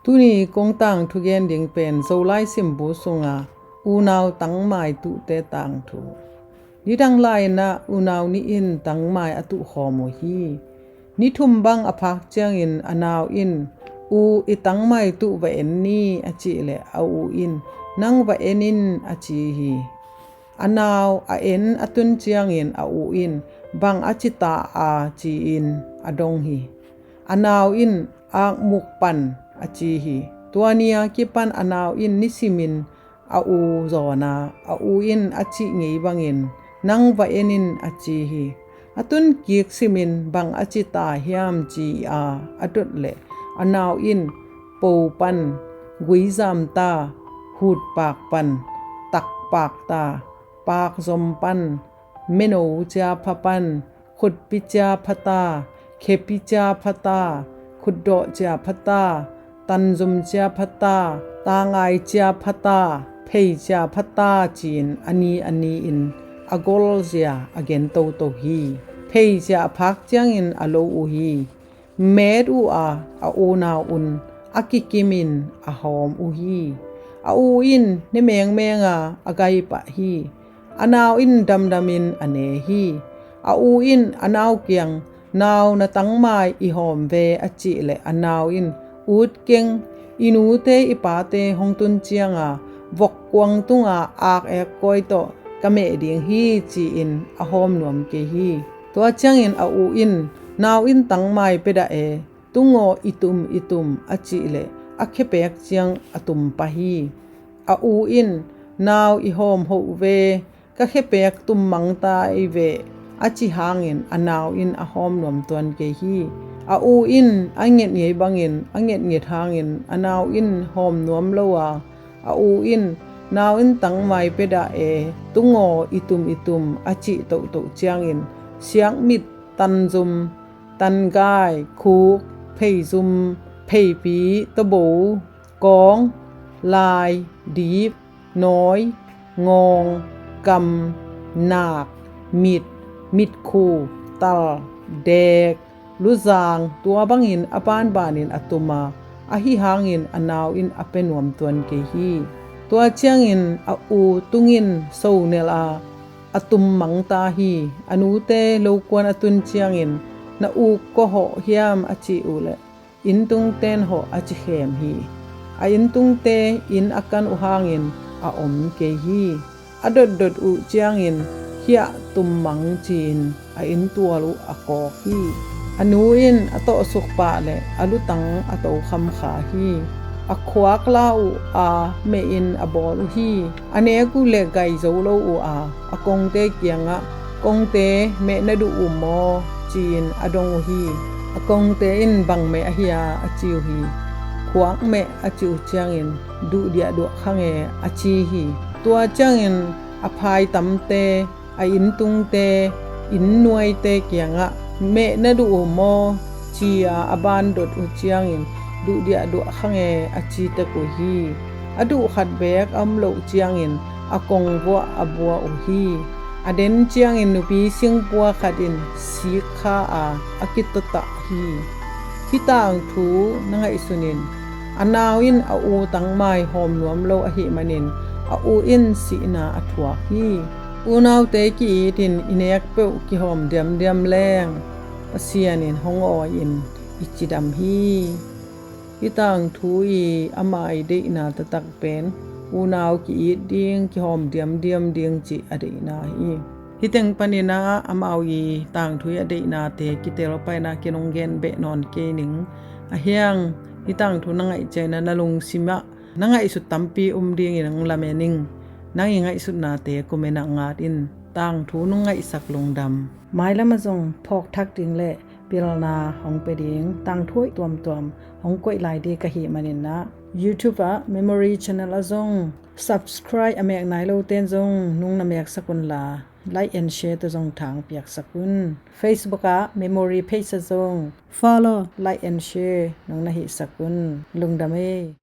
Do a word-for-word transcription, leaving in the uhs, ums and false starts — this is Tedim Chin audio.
Tuni kong tangthu gen ding pen Zolai simbu sunga unau tangmai tuhte tangthu. Nidang lai-in ah unau nih in tangmai a tuhkhawm uh hi. Ni thum bang a phak ciangin a nau in, "U, i tangmai tuh va en ni," a cih leh a u in, "Nang va en in," a ci hi. A nau a en a tun ciangin a u in, "Bang a ci ta a?" ci-in a dong hi. A nau in, "Akmuk pan," a ci hi. Tua ni a kipan a nau in nisimin a u zawn a, a u in a cih ngei bangin, "Nang va en in," a ci hi. A tun kik simin, "Bang a ci ta hiam?" ci a a dot leh a nau in, "Po pan, guizam ta, hutpak pan, takpak ta, pakzom pan, meno ciapha pan, khutpi ciapha ta, khepi ciapha ta, khutdawh ciapha ta, tanzum ciapha ta, tangai ciapha ta, phei ciapha ta," ci-in a ni a ni-in a golzia a gen toto hi. Phei cia a phak ciangin a lo uh hi. Met uh a, a unau un a kikimin a hawm uh hi. A u in ne mengmeng a a gai pah hi. A nau in damdamin a ne hi. A u in a nau kiang, "Nau, na tangmai i hawm ve," a cih leh a nau in, "Ut keng, i nute i pate hong tun cianga vokkuang tunga ak ek kawi tawh ka meh ding hi," ci-in a hawm nuam kei hi. Tua ciangin a u in, "Nau in tangmai pia dah e, tung aw, i tum i tum," a cih leh a khepek ciang a tum pah hi. A u in, "Nau, i hawm hoh ve, ka khepek tum mang ta i ve," a ci hangin a nau in a hawm nuam tuan kei hi. A u in a nget ngei bangin a nget nget hangin a nau in hawm nuam lo a, a u in, "Nau in tangmai pia dah e, tung aw, i tum i tum," a cih tohtoh ciangin siakmit, tanzum, tangai, khuk, pheizum, pheipi, tabo, kawng, lai, dip, nawi, ngawng, kam, nak, mit, mitkhu, tal, dek, luzang, tua bangin a banbanin a tum a, ahi hangin a nau in a pia nuam tuan kei hi. Tua ciangin a u tungin sonel a, a tum mang ta hi. A nute lokuan a tun ciangin, "Na u kua hawh hiam?" a cih uh leh, "Inntungten hawh," a ci khem hi. A inntungte inn a kan uh hangin a om kei hi. A dotdot uh ciangin, "Hiah tum mang," ci-in a inntual uh a kawk hi. A nu in a tawhsuk pah leh a lutang a tokham kha hi. A khuak la uh a, mehin a bawl uh hi. A nek uh leh gai zo lo uh a, a kongte kiangah, "Kongte, meh na duh uh maw?" ci-in a dong uh hi. A kongte in, "Bang meh ahi a?" a ci uh hi. "Khuak meh," a ci uh ciangin, "Duh diahduah kha nge," a ci hi. Tua ciangin a phaitamte, a inntungte, innnuaite kiangah, "Meh na duh uh maw?" ci-a a bandot uh ciangin, "Duh diahduah kha nge," a ci tek uh hi. A duh khat beek a om loh ciangin a kongvuah a bua uh hi. A den ciangin nupi singpua khat in sik kha a, a kitotah hi. Hih tangthu na ngaihsun in, a nau in a u tangmai hawm nuam lo ahih manin a u in sihna a thuak hi. Unaute ki-it in i nek peuh kihawm diamdiam leng Pasian in hong awi-in i cidam hi. Hih tangthu i amah i deihna taktak pen unau ki-it ding, kihawm diamdiam ding cih a deihna hi. Hih teng panin ah amau i tangthu i a deihnate kitel paina kinong gen beh nawn kei ning. Ahiang hih tangthu na ngaih ciangin na lungsim ah na ngaihsut tampi um dingin hong lamen ing. Nang i ngaihsutnate comment ah ngat in. Tangthu nong ngaihsak lungdam. Mailam ah zong phawk thak ding le pilna hong pia ding tangthu hoih tuamtuam hong koih lai ding ka hih manin ah YouTube ah Memory Channel ah zong subscribe a mek nai lote in zong nung na meksak unla, like and share tawh zong thang piaksak un. Facebook ah Memory Page ah zong follow, like and share nung na hihsak un. Lungdam ei.